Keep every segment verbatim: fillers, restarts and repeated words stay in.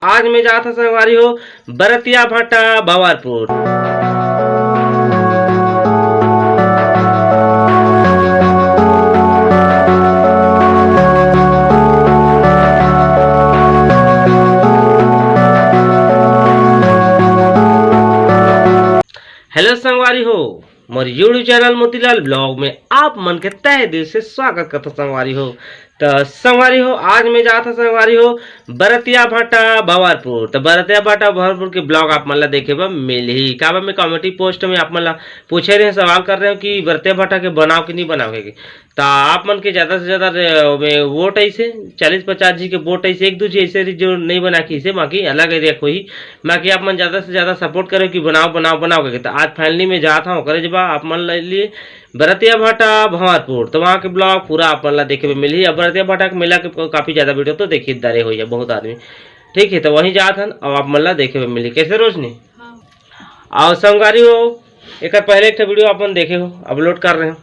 आज मैं जात हँव संगवारी हो बरतिया भाटा भंवरपुर। Hello संगवारी हो, मोर YouTube channel मोतीलाल vlog में आप मन के तहे दिल से स्वागत करत हँव संगवारी हो। त संगवारी हो, आज मैं जात हँव संगवारी हो बरतिया भाटा भंवरपुर। त बरतिया भाटा भंवरपुर के vlog आप मन ला देखे बर मिलही। काबर मैं community post में आप मन ला पूछे रहेंव, सवाल करे रहेंव कि बरतिया भाटा के बनाव कि नहीं बनाव कहिके। त आप मन के ज्यादा से ज्यादा रे-, ओमे vote अइसे, चालीस पचास झी के vote अइसे, एक दू झी अइसे रही जो नहीं बना के अइसे, बाकी अलग area कोई, बाकी आप मन ज्यादा से ज्यादा support करेव कि बनाव, बनाव, बनाव कहिके। त आज finally मैं जात हँव, ओकरे जब आप मन ला लिए बरतिया भाटा भंवरपुर, त वहाँ के vlog पूरा आप मन ला देखे बर मिलही। अब बरतिया भाटा के मेला के काफी ज्यादा video तो देखिच डारे होही बहुत आदमी, ठीक है। त वहीं जात हन, अब आप मन ला देखे बर मिलही। कैसे रोशनी? हाँ। अउ संगवारी हो, एकर पहले एक ठो video आप मन देखे हो, upload कर रहेंव।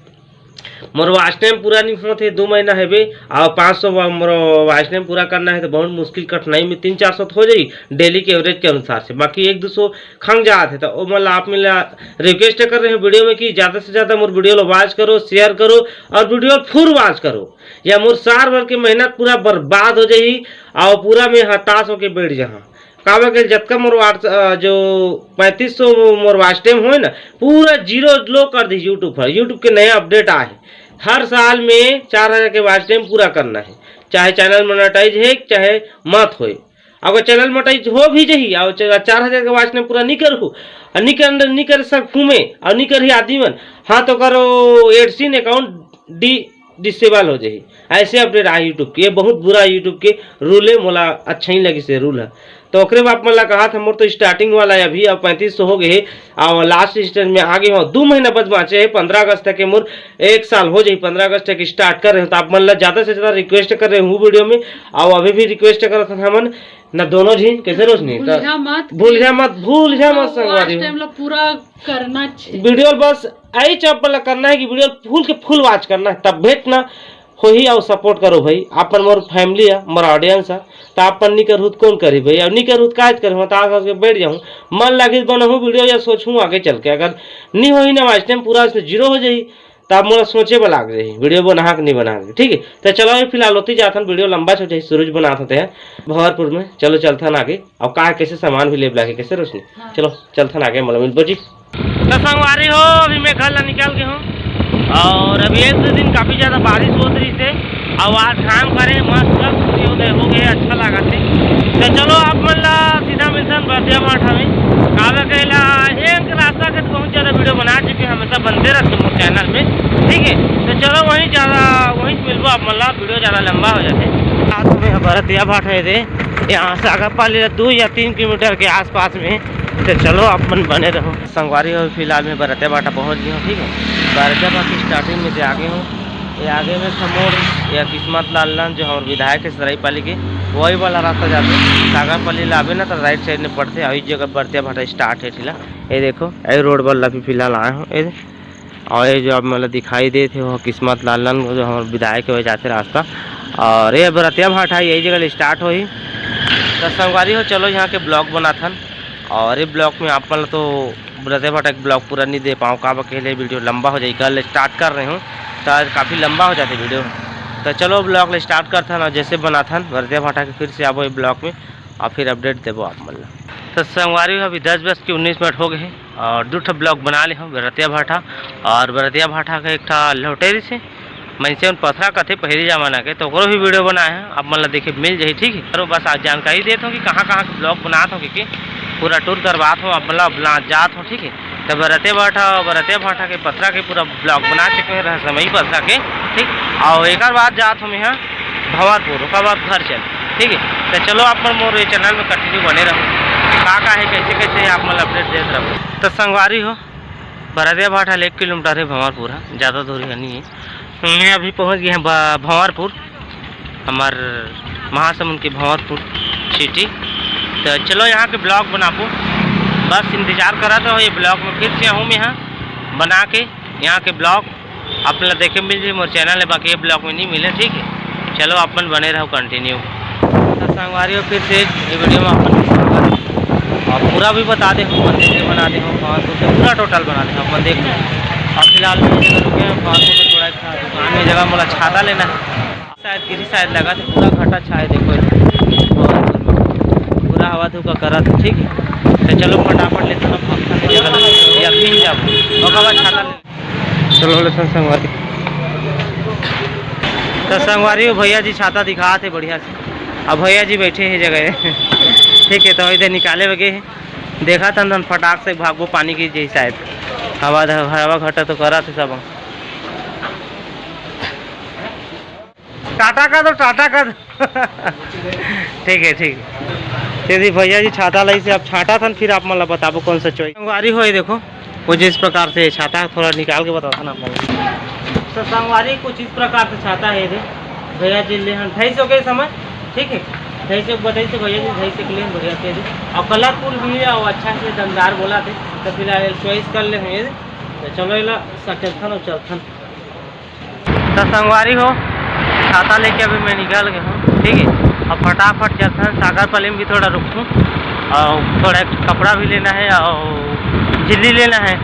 मोर watch time पूरा नहीं होत हे, दू महीना हेबे, अउ पाँच सौ वा-, मोर watch time पूरा करना हे त बहुत मुश्किल, कठिनाई में तीन चार सौ तो हो जाही daily के average के अनुसार से, बाकी एक दू सौ खंग जात हे। त ओ मन ला, आप मन ला request कर रहेंव video में कि ज्यादा से ज्यादा मोर video ला watch करो, share करो अउ video full watch करो, या मोर साल भर के मेहनत पूरा बर्बाद हो जाही अउ पूरा मैं हताश होके बैठ जाहूँ। काबर के जतका मोर watch, अ, जो पैंतीस सौ मोर watch time होय ना, पूरा zero low कर दी YouTube पर। YouTube के नया update आए हे, हर साल में चार हजार के watch time पूरा करना हे, चाहे channel monetize हे चाहे मत होय। अगर channel monetize हो भी जाही अउ च-, चार हजार के watch time पूरा नहीं करहू, अउ नहीं कर, नहीं कर सकहू मैं अउ नहीं करही आदमी मन, हाँ, त करो AdSense account डि-, disable हो जाही। ऐसे update आए YouTube के, ये बहुत बुरा YouTube के rule हे, मोला अच्छा नहीं लगिस ये rule ह। त ओकरे बर आप मन ला कहा था, मोर तो starting वाला हे अभी, अब पैंतीस सौ हो गए हे, अउ last stage में आ गए हो, दू महीना बस बाँचे हे, पन्द्रह अगस्त तक के मोर एक साल हो जाही, पन्द्रह अगस्त तक start कर रहे हो। त आप मन ला ज्यादा से ज्यादा request कर रहे हूँ video में, अउ अभी भी request करत हन हमन ना दोनों झिन, कैसे रोशनी? त भूलिहा मत, भूलिहा मत, भूलिहा मत अउ संगवारी watch हो। Time ला पूरा करना चाहिए। Video बस यही चीज आप मन ला करना हे कि video full के full watch करना हे, तब भेंट ना होही अउ support करो भाई। आप मन मोर family हे, मोर audience हे, त आप मन नहीं करहू त कौन करही भाई? अउ नहीं करहू त काहे करहूँ, त आगे बैठ जाहूँ, मन लागिस बनाहूँ video या सोचहूँ आगे चल के। अगर नहीं होही ना watch time पूरा से zero हो जाही, त आप मोला सोचे बर लाग जाही video बनाहा कि नहीं बनाहा के, ठीक है। त चलो अभी फिलहाल ओती जाथन, video लंबा हो जाही, सूरज बनात होते हैं भंवरपुर में। चलो चलथन आगे, अउ का कैसे सामान भी लेब लागे, कैसे रोशनी? हाँ। चलो चलथन आगे, मोला मिलबो जी। त संगवारी हो, अभी मैं घर ला निकल गए हूँ अउ अभी एक दो दिन काफी ज्यादा बारिश होत रहिस हे अउ आज घाम करे मस्त सूर्योदय हो गए, अच्छा लागत हे। त चलो आप मन ला सीधा मिलथन बरतिया भाटा में। काबर कहेला एक रास्ता के तो बहुत ज्यादा video बना चुके, हमेशा बनते रहते मोर channel में, ठीक है। त चलो वहीं ज्यादा, वहीं मिलबो आप मन ला, video ज्यादा लंबा हो जाथे। आज में बरतिया भाटा हे दे, यहाँ से आगे पाली ला दू या तीन किलोमीटर के आसपास में। त चलो आप मन बने रहो। संगवारी हो, फिलहाल मैं बरतिया भाटा पहुँच गए हूँ, ठीक है। बरतिया भाटा starting में जे आगे हूँ, ये आगे में था मोड़, या किस्मत लाल नंद, जो हमर विधायक है सरायपाली के, वही वाला रास्ता जाथे। सागरपाली लाबे ना तो right side में पड़थे, अउ इस जगह बरतिया भाटा start है ठिला। ये देखो, ये road वाला भी फिलहाल आए हो, ये दे-, अउ ये जो आप मतलब दिखाई देत हे, वो किस्मत लाल नंद, जो हमर विधायक है, वही जाथे रास्ता। अउ ये बरतिया भाटा है, यही जगह ले start होही। तो संगवारी हो, चलो यहाँ के vlog बनाथन, अउ ये vlog में आप मतलब तो बरतिया भाटा के vlog पूरा नहीं दे पाऊँ, काबर के लिए video लंबा हो जाही। कल start कर रहे हूँ, तो आज काफी लंबा हो जाथे video। तो चलो vlog ले start करथन, अउ जैसे बनाथन बरतिया भाटा के, फिर से आबो ये vlog में, अउ फिर update देबो आप मन ला। तो संगवारी हो, अभी दस बज के उन्नीस मिनट हो गए हे, अउ दू ठो vlog बना ले हूँ, बरतिया भाटा अउ बरतिया भाटा का एक ठा लौटेरी से मनसे मन पथरा कथे पहिली जमाना के, तो ओकरो भी video बनाए हैं, आप मन ला देखे मिल जाही, ठीक है। अउ बस आज जानकारी देत हूँ कि कहाँ कहाँ के vlog बनात हूँ, क्योंकि पूरा tour करवात हूँ, आप मन ला, आप मन ला जात हूँ, ठीक है। तो बरतिया भाटा, बरतिया भाटा के पथरा के पूरा vlog बना चुके हैं, रहस्यमयी पथरा के, ठीक। अउ एक बाद जात हूँ मैं यहाँ भंवरपुर, ओकर बाद घर चल, ठीक है। तो चलो आप मन मोर ये channel में continue बने रहो, का का है, कैसे कैसे है, आप मन ला update देत रहो। तो संगवारी हो, बरतिया भाटा ले एक किलोमीटर है भंवरपुर, हाँ, ज़्यादा दूरी नहीं है। मैं अभी पहुँच गए हैं ब-, भंवरपुर, हमर महासमुंद के भंवरपुर city। तो चलो यहाँ के vlog बनाबो, बस इंतजार करत रहो ये vlog में। फिर से आऊँ मैं यहाँ बना के यहाँ के vlog आप ला देखे मिल जाए, मोर channel है, बाकी ये vlog में नहीं मिले, ठीक है। चलो आप मन बने रहो continue। तो संगवारी हो, फिर से ये वीडियो में अपन स्वागत है। और पूरा भी बता दे हूँ, मंदिर के बना दे हूँ, पाँच सौ से पूरा टोटल बना दे हूँ, अपन देख लो। और फिलहाल में जगह रुके हैं, पाँच सौ में थोड़ा एक दुकान में जगह मोला छाता लेना है। शायद गिरी, शायद लगा था, पूरा घटा छाए, देखो इधर। और पूरा हवा धूप का करा था, ठीक है। तो चलो फटाफट लेते हैं, फटाफट निकल, या फिर जाओ, ओकर बाद छाता ले। चलो ले संग-, संगवारी। तो संगवारी हो, भैया जी छाता दिखात हे बढ़िया से। अब भैया जी बैठे हे जगह, ठीक है, तो इधर निकाले बगे हे। देखा था न, फटाक से भागबो पानी की जैसा है। हवा ध-, हवा घटा तो करा थे सब। टाटा का दो, टाटा का दो। ठीक है, ठीक है। यदि भैया जी छाता लाई से आप छाटा थन, फिर आप मतलब बताबो कौन सा चॉइस। संगवारी हो, ये देखो, कुछ इस प्रकार से छाता है, थोड़ा निकाल के बताता ना आप लोग। तो संगवारी कुछ इस प्रकार से छाता है, ये देख, भैया जी ले हम ढाई सौ के समझ, ठीक है, ढाई सौ बताई से भैया जी, ढाई सौ के लिए बढ़िया से दे। और कलरफुल भी है और अच्छा से दमदार बोला थे, तो फिलहाल चॉइस कर ले हैं ये। तो चलो, इला सा चलथन और चलथन। तो संगवारी हो, छाता लेके अभी मैं निकल गया हूँ, ठीक है। अब फटाफट चलथन, सागर पल्ली में भी थोड़ा रुकूँ और थोड़ा कपड़ा भी लेना है और झिल्ली लेना है।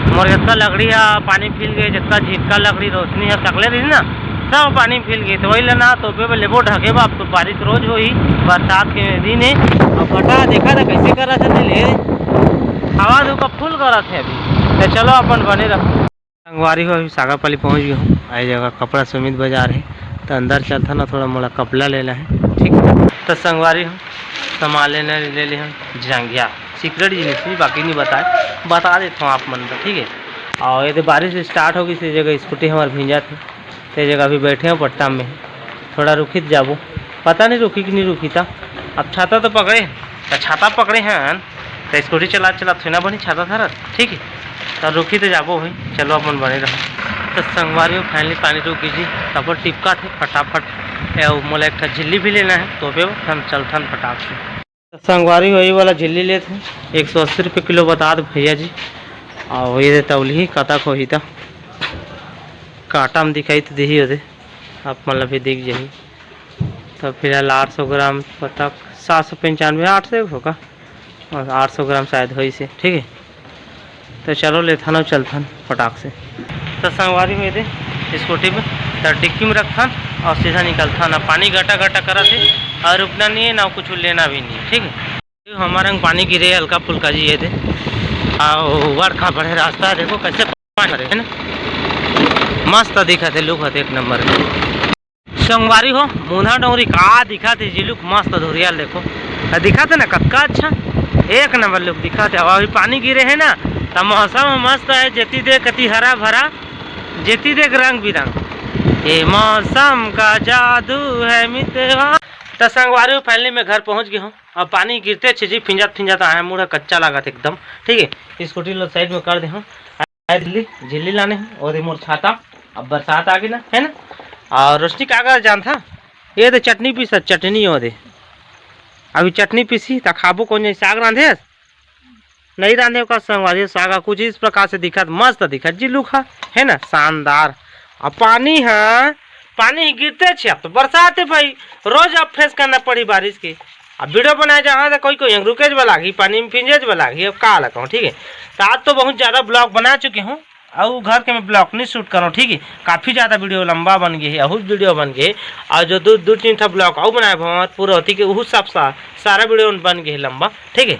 मोर जतका लकड़ी है, पानी फिल गए, जतका झिटका लकड़ी रोशनी है, सकले रही ना, सब पानी फिल गए। तो वही लेना, तो पे लेबो ढके बा, अब तो बारिश रोज होही, बरसात के दिन है। अब फटा देखा था कैसे करा था, ले हवा धूप फुल करा थे अभी। तो चलो अपन बने रहो। संगवारी हो, अभी सागर पल्ली पहुँच गए हूँ। आई जगह कपड़ा सुमित बाजार है, तो अंदर चलता ना, थोड़ा मोला कपड़ा लेना है, ठीक है। तो संगवारी हो, सामान लेना ले ले हम जंगिया, सीक्रेट जिनिस भी बाकी नहीं बताए, बता देता हूँ आप मन का, ठीक है। और ये तो बारिश स्टार्ट हो गई, इसी जगह स्कूटी हमारे भींजा थे, ते जगह अभी बैठे हैं पट्टा में, थोड़ा रुकी तो जाबो, पता नहीं रुकी कि नहीं रुकी था। अब छाता तो पकड़े, तो छाता पकड़े हैं, तो स्कूटी चला चला थोड़ी ना बनी छाता धरत, ठीक है। तो रुकी तो जाबो भाई, चलो अपन बने रहो। तो संगवारी हो, फाइनली पानी रुक गई जी, तब टिपका थे फटाफट। ए, मोला एक ठा झिल्ली भी लेना है, तो पे हम चलथन फटाक से। तो संगवारी हो, ये वाला झिल्ली लेत है, एक सौ अस्सी रुपये किलो बता दो भैया जी। और ये दे तौली ही कतक होही, तो काटा में दिखाई तो देही होदे, आप मतलब भी दिख जाही। तो फिलहाल आठ सौ ग्राम तक, सात सौ पंचानवे, आठ सौ होगा, और आठ सौ ग्राम शायद होई से, ठीक है। तो चलो लेथन और चलथन फटाक से। तो संगवारी हो, ये दे स्कूटी में, तो डिक्की में रखथन और सीधा निकलथन। अब पानी गटा गटा करा थे और रुकना नहीं है ना, कुछ लेना भी नहीं है, ठीक है। हमारे पानी गिरे हल्का फुल्का जी, ये दे, और बड़खा बड़े रास्ता है, देखो कैसे पानी भरे है ना, मस्त दिखा थे, लुक है एक नंबर। संगवारी हो, मुन्हा डोंगरी का दिखा थे जी, लुक मस्त धुरियाल देखो, आ, दिखा थे ना कतका अच्छा, एक नंबर लुक दिखा थे। अब अभी पानी गिरे है ना, तो मौसम मस्त है, जेती देख कती हरा भरा, जेती देख रंग बिरंग, ये मौसम का जादू है मितवा। तो संगवारी हो, फाइनली मैं घर पहुंच गया हूँ। अब पानी गिरते छे जी, फिंजत फिंजत आए हैं, मुड़ा कच्चा लागत एकदम, ठीक है। स्कूटी लो साइड में कर दे हूँ। आए दिल्ली झिल्ली लाने हूँ, और ये मोर छाता, अब बरसात आ गई ना, है ना। और रोशनी का अगर जान था, ये तो चटनी पीसा, चटनी हो दे, अभी चटनी पीसी त खाबो। कौन जानी साग रांधे, नहीं रांधे ओकर संगवारी, साग कुछ इस प्रकार से दिखत, मस्त दिखत जी लुक हा, है ना, शानदार। अब पानी है, पानी ही गिरते छे, अब तो बरसात है भाई, रोज अब फेस करना पड़ी बारिश की। अब वीडियो बनाए जहाँ से कोई कोई रुकेज वाला ही, पानी में फिंजेज वाला ही, अब का लगो, ठीक है। तो आज तो बहुत ज़्यादा ब्लॉग बना चुके हूँ, और घर के मैं ब्लॉग नहीं शूट करो, ठीक है। काफ़ी ज़्यादा वीडियो लंबा बन गए है, बहुत वीडियो बन गए, और जो दो दो तीन ठा ब्लॉग और बनाए बहुत पूरा होती कि वो सब सा, सारा वीडियो बन गए है लंबा, ठीक है।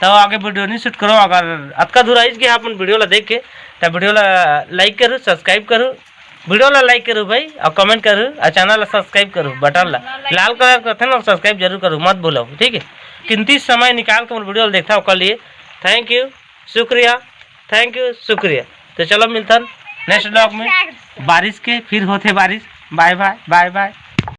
तो आगे वीडियो नहीं शूट करो, अगर अतका दूर आई गए अपन वीडियो ला देख के, तो वीडियो ला लाइक करो, सब्सक्राइब करो, वीडियो ला लाइक करो भाई, और कमेंट करो, और चैनल ला सब्सक्राइब करो, बटन ला लाल कलर करते ना, सब्सक्राइब जरूर करो, मत भूलो, ठीक है। कीमती समय निकाल के मोर वीडियो ला देखता ओकर लिए थैंक यू, शुक्रिया, थैंक यू, शुक्रिया। तो चलो मिलथन नेक्स्ट ब्लॉग में, बारिश के फिर होते बारिश। बाय बाय, बाय बाय।